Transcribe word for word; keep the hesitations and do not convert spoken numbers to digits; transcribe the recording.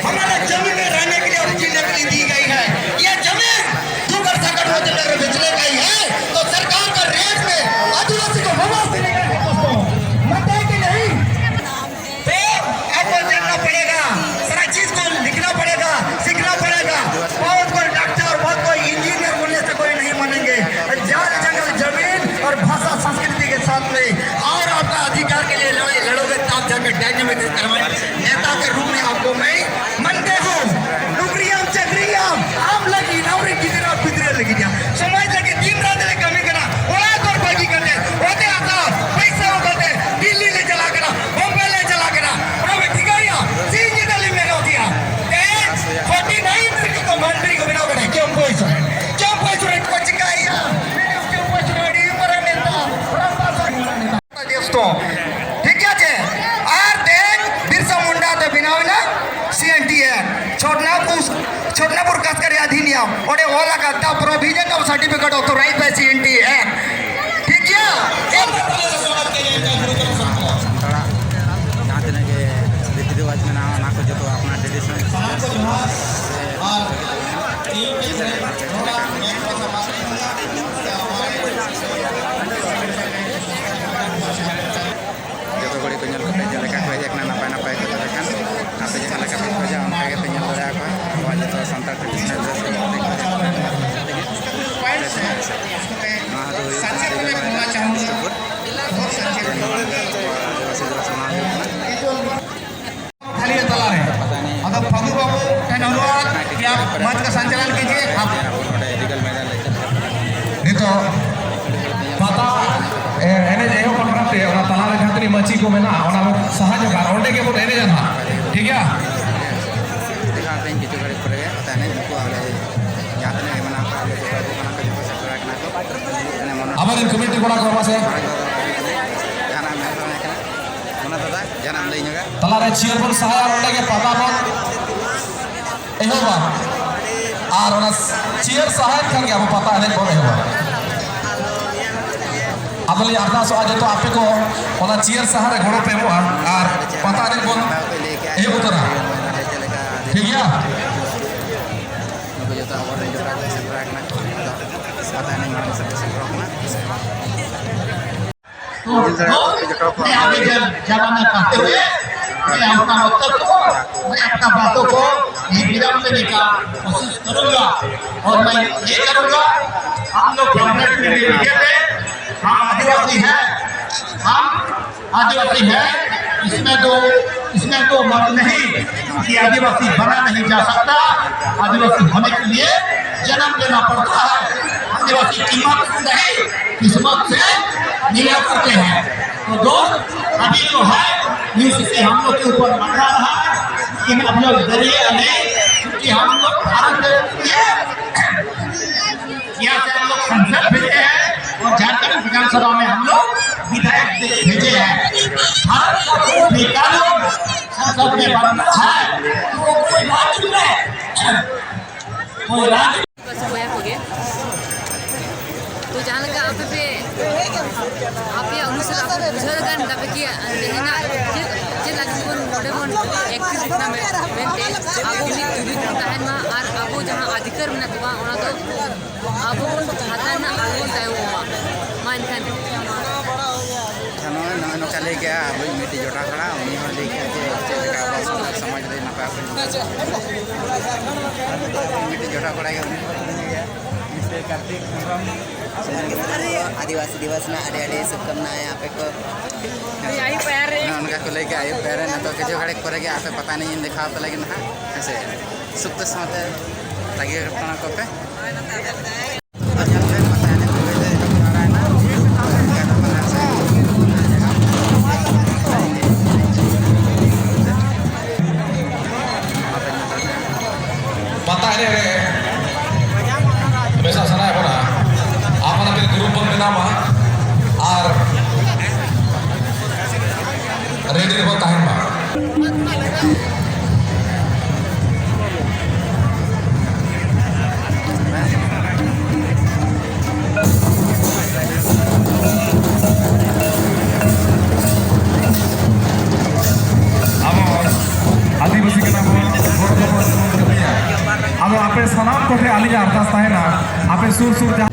हमारे जमीन में रहने के लिए और जीने के लिए दी गई है। ये जमीन दूसर संगठनों के अंदर बेचने का ही है, तो सरकार का रेट में आदिवासी को वापस देने का है दोस्तों, मत है कि नहीं? तो आपको जानना पड़ेगा, सारा चीज को लिखना पड़ेगा, सीखना पड़ेगा। बहुत कोई डॉक्टर, बहुत कोई इंजीनियर बोलने से कोई नहीं मानेंगे। जल, जंगल, जमीन और भाषा, संस्कृति के साथ में और आपका अधिकार के लिए लड़ाई लड़ोगे, तब जाकर डायनामिक करवाएंगे। नेता के रूप में आपको मैं मानते हो। ᱱᱩᱠᱨᱤᱭᱟᱢ, ᱪᱟᱹᱠᱨᱤᱭᱟᱢ, ᱟᱢ ᱞᱟᱹᱜᱤᱫ, ᱟᱢᱨᱮᱱ ᱜᱤᱫᱽᱨᱟᱹ ᱯᱤᱫᱽᱨᱟᱹ ᱞᱟᱹᱜᱤᱫ ᱭᱟ᱾ ᱥᱚᱢᱟᱡᱽ ᱞᱟᱹᱜᱤᱫ ᱫᱤᱱ ᱨᱟᱛ ᱞᱮ ᱠᱟᱹᱢᱤ ᱠᱟᱱᱟ᱾ ᱚᱲᱟᱜ ᱫᱩᱣᱟᱹᱨ ᱵᱟᱹᱜᱤ ᱠᱟᱛᱮ, ᱚᱛᱮ ᱦᱟᱥᱟ, ᱯᱚᱭᱥᱟ ᱠᱟᱛᱮ ᱫᱤᱞᱞᱤ ᱞᱮ ᱪᱟᱞᱟᱜ ᱠᱟᱱᱟ, ᱵᱚᱢᱵᱮ ᱞᱮ ᱪᱟᱞᱟᱜ ᱠᱟᱱᱟ᱾ ᱚᱱᱟ ᱯᱮ ᱴᱷᱤᱠᱟᱹᱭᱟ? ᱥᱤᱧ ᱧᱤᱫᱟᱹ ᱞᱮ ᱢᱮᱦᱱᱚᱛ ᱮᱜᱼᱟ᱾ ᱛᱮᱦᱮᱧ ᱯᱷᱳᱨᱴᱤ ᱱᱟᱭᱤᱱ ᱨᱮᱱᱤᱡ ᱠᱚ ᱢᱚᱱᱛᱨᱤ ᱠᱚ ᱵᱮᱱᱟᱣ ᱠᱟᱱᱟ᱾ ᱪᱚᱢᱯᱚᱭ ᱥᱚᱨᱮᱱ, ᱪᱚᱢᱯᱚᱭ ᱥᱚᱨᱮᱱ ᱠᱚ ᱪᱤᱠᱟᱹᱭᱮᱜᱼᱟ? ᱪᱚᱢᱯᱚᱭ ᱥᱚᱨᱮᱱ ᱟᱹᱰᱤ ᱢᱟᱨᱟᱝ ᱱᱮᱛᱟ, ᱨᱟᱢᱫᱟᱥ ᱴᱷᱤᱠ ᱜᱮᱭᱟ ᱪᱮ? ᱟᱨ ᱛᱮᱦᱮᱧ ᱵᱤᱨᱥᱟ ᱢᱩᱱᱰᱟ ᱛᱮ ᱵᱮᱱᱟᱣ ᱮᱱᱟ ᱥᱤ ᱮᱱ ᱴᱤ ᱮ, ᱪᱷᱳᱴᱱᱟᱯᱩᱨ, ᱪᱷᱳᱴᱱᱟᱯᱩᱨ ᱠᱟᱥᱠᱟᱨᱤ ᱚᱫᱷᱤᱱᱤᱭᱚᱢ, ᱚᱸᱰᱮ ᱚᱞ ᱟᱠᱟᱫ, "The provision of certificate authorized by C N T Act." ᱴᱷᱤᱠ ᱜᱮᱭᱟ? ᱥᱟᱱᱛᱟᱲᱟᱜ ᱡᱟᱦᱟᱸ ᱛᱤᱱᱟᱹᱜ ᱜᱮ ᱨᱤᱛᱤ ᱨᱮᱣᱟᱡᱽ ᱢᱮᱱᱟᱜᱼᱟ, ᱚᱱᱟ ᱠᱚ ᱡᱚᱛᱚ ᱟᱯᱱᱟᱨ traditional ᱥᱟᱱᱟᱢ ᱠᱚ ᱡᱚᱦᱟᱨ᱾ ᱟᱨ ᱤᱧ ᱨᱚᱲᱟ, ᱢᱮᱱ ᱠᱚ ᱥᱟᱯᱷᱟ ᱡᱚᱛᱚ ᱠᱩᱲᱤ ᱠᱚ ᱧᱮᱞ ᱠᱟᱛᱮ ᱪᱮᱫ ᱞᱮᱠᱟ ᱠᱚ ᱦᱮᱡ ᱟᱠᱟᱱᱟ, ᱱᱟᱯᱟᱭ ᱱᱟᱯᱟᱭ ᱠᱚ ᱛᱚᱵᱮ ᱠᱷᱟᱱ ᱟᱯᱮ ᱡᱟᱦᱟᱸ ᱞᱮᱠᱟ ᱯᱮ ᱠᱷᱚᱡᱟ, ᱚᱱᱠᱟ ᱜᱮᱯᱮ ᱧᱮᱞ ᱫᱟᱲᱮᱭᱟᱠᱚᱣᱟ᱾ ᱟᱵᱚᱣᱟᱜ ᱡᱚᱛᱚ ᱥᱟᱱᱛᱟᱲ traditional dress ᱠᱚ ᱵᱟᱸᱫᱮ ᱠᱟᱛᱮ ᱱᱚᱣᱟ ᱫᱚ ᱦᱩᱭᱩᱜ ᱠᱟᱱᱟ ᱥᱤᱵᱤᱞ ᱢᱟᱭᱟ ᱥᱴᱳᱨ᱾ ᱱᱚᱣᱟ ᱫᱚ ᱟᱵᱚᱣᱟᱜ ᱟᱹᱫᱤᱵᱟᱹᱥᱤ ᱫᱚ ᱥᱟᱱᱟᱢ ᱦᱩᱭᱩᱜ ᱠᱟᱱᱟ᱾ ᱠᱷᱟᱹᱞᱤ ᱛᱟᱞᱟ ᱨᱮ᱾ ᱟᱫᱚ ᱯᱷᱟᱹᱜᱩ ᱵᱟᱹᱵᱩ ᱴᱷᱮᱱ ᱚᱱᱩᱨᱳᱫᱷ ᱠᱤ ᱟᱯ ᱢᱚᱧᱪ ᱠᱟ ᱥᱚᱧᱪᱟᱞᱚᱱ ᱠᱤᱡᱤᱭᱮ, ᱟᱯ᱾ ᱱᱤᱛᱚᱜ ᱯᱟᱛᱟ, ᱮ, ᱮᱱᱮᱡ ᱮᱦᱚᱵ ᱵᱟᱠᱷᱨᱟ ᱛᱮ ᱚᱱᱟ ᱛᱟᱞᱟ ᱨᱮ ᱡᱟᱦᱟᱸ ᱛᱤᱱᱟᱹᱜ ᱢᱟᱹᱪᱤ ᱠᱚ ᱢᱮᱱᱟᱜᱼᱟ, ᱚᱱᱟ ᱵᱚᱱ ᱥᱟᱦᱟ ᱧᱚᱜᱟ, ᱚᱸᱰᱮ ᱜᱮᱵᱚᱱ ᱮᱱᱮᱡᱟ ᱱᱟᱦᱟᱜ, ᱴᱷᱤᱠ ᱜᱮᱭᱟ? ᱴᱷᱤᱠ ᱜᱮᱭᱟ, ᱛᱮᱦᱮᱧ ᱠᱤᱪᱷᱩ ᱜᱷᱟᱹᱲᱤᱡ ᱯᱚᱨᱮ ᱜᱮ ᱛᱟᱦᱮᱱᱟ, ᱩᱱᱠᱩ ᱟᱞᱮ ᱡᱟᱦᱟᱸ ᱛᱤᱱᱟᱹᱜ ᱜᱮ ᱢᱮᱱᱟᱜ ᱠᱚᱣᱟ, ᱟᱞᱮ ᱡᱚᱛᱚ ᱠᱚ ᱠᱟᱱᱟ ᱠᱚ, ᱡᱚᱛᱚ ᱥᱮᱴᱮᱨ ᱟᱠᱟᱱᱟ ᱠᱚ᱾ ᱟᱵᱚᱨᱮᱱ ᱠᱚᱢᱤᱴᱤ ᱠᱚᱲᱟ ᱠᱚ ᱢᱟᱥᱮ᱾ ᱡᱟᱦᱟᱱᱟᱜ ᱢᱮᱱ ᱥᱟᱱᱟᱭᱮᱫ ᱠᱟᱱᱟ? ᱚᱱᱟ ᱫᱟᱫᱟ, ᱡᱟᱦᱟᱱᱟᱜ ᱮᱢ ᱞᱟᱹᱭ ᱧᱚᱜᱟ? ᱛᱟᱞᱟᱨᱮ ᱪᱤᱭᱟᱹᱨ ᱵᱚᱱ ᱥᱟᱦᱟᱭᱟ, ᱚᱸᱰᱮ ᱜᱮ ᱯᱟᱛᱟ ᱵᱚᱱ ᱮᱦᱚᱵᱟ᱾ ᱟᱨ ᱚᱱᱟ ᱪᱤᱭᱟᱹᱨ ᱥᱟᱦᱟᱭᱮᱱ ᱠᱷᱟᱱ ᱜᱮ ᱟᱵᱚ ᱯᱟᱛᱟ ᱮᱱᱮᱡ ᱵᱚᱱ ᱮᱦᱚᱵᱟ᱾ ᱟᱫᱚᱞᱤᱧ ᱟᱨᱫᱟᱥᱚᱜᱼᱟ, ᱡᱚᱛᱚ ᱟᱯᱮ ᱠᱚ ᱚᱱᱟ ᱪᱤᱭᱟᱹᱨ ᱥᱟᱦᱟ ᱨᱮ ᱜᱚᱲᱚ ᱯᱮ ᱮᱢᱚᱜᱼᱟ ᱟᱨ ᱯᱟᱛᱟ ᱮᱱᱮᱡ ᱵᱚᱱ ᱮᱦᱚᱵ ᱩᱛᱟᱹᱨᱟ᱾ ᱱᱩᱠᱩ ᱡᱚᱛᱚ ᱟᱵᱚᱨᱮᱱ ᱡᱚᱴᱟᱣ ᱠᱚ ᱥᱮᱴᱮᱨ ᱟᱠᱟᱱᱟ᱾ ᱟᱫᱚ ᱯᱟᱛᱟ ᱮᱱᱮᱡ ᱢᱟᱲᱟᱝ ᱥᱮᱫ ᱠᱚ ᱥᱮᱴᱮᱨᱚᱜ ᱠᱟᱱᱟ᱾ तो दोस्त, मैं आवेदन जनाना चाहते हुए मैं अपना वक्तव्य को, मैं अपना बातों को ये विराम देने का कोशिश करूंगा। और मैं ये करूंगा, हम लोग कॉन्ट्रैक्ट में भी लिखे थे, हम आदिवासी हैं, हम आदिवासी हैं, इसमें दो इसमें दो मत नहीं कि आदिवासी बना नहीं जा सकता। आदिवासी होने के लिए जन्म लेना पड़ता है। आदिवासी कीमत नहीं, किस्मत से मिला करते हैं। तो दोस्त, अभी जो है, यूसीसी हम लोग के ऊपर मंडरा रहा है, लेकिन हम लोग डरिए नहीं, क्योंकि हम लोग भारत देश के लिए यहाँ से हम लोग संसद भेजे हैं और झारखंड विधानसभा में हम लोग विधायक भेजे हैं। भारत का कोई भी कानून संसद में बनता है, तो वो कोई राज्य में, कोई राज्य ᱵᱚᱭᱦᱟ ᱠᱚᱜᱮ᱾ ᱛᱚ ᱡᱟᱦᱟᱸ ᱞᱮᱠᱟ ᱟᱯᱮ ᱯᱮ, ᱟᱯᱮᱭᱟᱜ ᱩᱱᱤᱥ ᱥᱟᱞ ᱟᱯᱮ ᱵᱩᱡᱷᱟᱹᱣ ᱜᱟᱱ ᱠᱟᱯᱮ ᱠᱤ ᱛᱮᱦᱮᱧᱟᱜ ᱪᱮᱫ, ᱪᱮᱫ ᱞᱟᱹᱜᱤᱫ ᱵᱚᱱ ᱱᱚᱰᱮ ᱵᱚᱱ ᱮᱠᱴᱤᱵᱷ ᱠᱟᱱᱟ ᱢᱮᱱᱛᱮ ᱟᱵᱚ ᱢᱤᱫ ᱡᱩᱢᱤᱫ ᱵᱚᱱ ᱛᱟᱦᱮᱱ ᱢᱟ ᱟᱨ ᱟᱵᱚ ᱡᱟᱦᱟᱸ ᱚᱫᱷᱤᱠᱟᱨ ᱢᱮᱱᱟᱜ ᱛᱟᱵᱚᱱᱟ ᱚᱱᱟ ᱫᱚ ᱟᱵᱚ ᱵᱚᱱ ᱦᱟᱛᱟᱣ ᱨᱮᱱᱟᱜ ᱟᱞᱚ ᱵᱚᱱ ᱛᱟᱭᱚᱢᱚᱜ ᱢᱟ᱾ ᱢᱟ ᱮᱱᱠᱷᱟᱱ ᱟᱪᱪᱷᱟ, ᱱᱚᱜᱼᱚᱭ ᱱᱚᱜᱼᱚᱭ ᱱᱚᱝᱠᱟ ᱞᱟᱹᱭ ᱠᱮᱜᱼᱟ ᱟᱵᱚᱭᱤᱡ ᱢᱤᱫᱴᱤᱡ ᱡᱚᱴᱟᱣ ᱠᱚᱲᱟ, ᱩᱱᱤ ᱦᱚᱸ ᱞᱟᱹᱭ ᱠᱮᱜᱼᱟ ᱡᱮ ᱪᱮᱫ ᱞᱮᱠᱟ ᱟᱵᱚ ᱥᱟᱱᱛᱟᱲ ᱥᱚᱢᱟᱡᱽ ᱨᱮ ᱱᱟᱯᱟᱭ ᱚᱠᱚᱡ ᱢᱤᱫᱴᱤᱡ ᱡᱚᱴᱟᱣ ᱠᱚᱲᱟ ᱜᱮ ᱩᱱᱤ ᱦᱚᱸ ᱞᱟᱹᱭ ᱜᱮᱭᱟ᱾ ᱢᱤᱥᱴᱟᱨ ᱠᱟᱨᱛᱤᱠ ᱦᱮᱢᱵᱨᱚᱢ᱾ ᱟᱹᱫᱤᱵᱟᱹᱥᱤ ᱫᱤᱵᱚᱥ ᱨᱮᱱᱟᱜ ᱟᱹᱰᱤ ᱟᱹᱰᱤ ᱥᱩᱵᱷᱠᱟᱢᱱᱟᱭ ᱟᱯᱮ ᱠᱚ᱾ ᱚᱱᱮ ᱚᱱᱠᱟ ᱠᱚ ᱞᱟᱹᱭ ᱠᱮᱜᱼᱟ, ᱟᱹᱭᱩᱵ ᱯᱟᱭᱟᱨ ᱨᱮ ᱱᱤᱛᱚᱜ ᱠᱤᱪᱷᱩ ᱜᱷᱟᱹᱲᱤᱡ ᱯᱚᱨᱮ ᱜᱮ ᱟᱯᱮ ᱯᱟᱛᱟ ᱮᱱᱮᱡ ᱤᱧ ᱫᱮᱠᱷᱟᱣ ᱟᱯᱮ ᱞᱟᱹᱜᱤᱫ ᱱᱟᱦᱟᱜ, ᱦᱮᱸ ᱥᱮ? ᱥᱩᱠᱛᱮ ᱥᱟᱶᱛᱮ ᱛᱟᱺᱜᱤ ᱠᱟᱬᱟ ᱠᱚᱯᱮ᱾ ᱯᱟᱛᱟ ᱮᱱᱮᱡ ᱨᱮ ᱢᱮᱥᱟ ᱥᱟᱱᱟᱭᱮᱫ ᱵᱚᱱᱟ, ᱟᱯᱟᱱ ᱟᱹᱯᱤᱱ ᱜᱨᱩᱯ ᱵᱚᱱ ᱵᱮᱱᱟᱣ ᱢᱟ ᱟᱨ ᱨᱮᱰᱤ ᱨᱮᱵᱚᱱ ᱛᱟᱦᱮᱱ ᱢᱟ᱾ ᱟᱵᱚ ᱟᱹᱫᱤ ᱟᱹᱫᱤᱵᱟᱹᱥᱤ ᱠᱟᱱᱟ ᱵᱚᱱ, ᱜᱚᱲᱚ ᱜᱚᱯᱚᱲ ᱵᱚᱱ ᱠᱟᱹᱢᱤᱭᱟ᱾ ᱟᱫᱚ ᱟᱯᱮ ᱥᱟᱱᱟᱢ ᱠᱚᱴᱷᱮᱱ ᱟᱹᱞᱤᱧᱟᱜ ᱟᱨᱫᱟᱥ ᱛᱟᱦᱮᱱᱟ, ᱟᱯᱮ ᱥᱩᱨ ᱥᱩᱨ ᱡᱟᱦᱟᱸ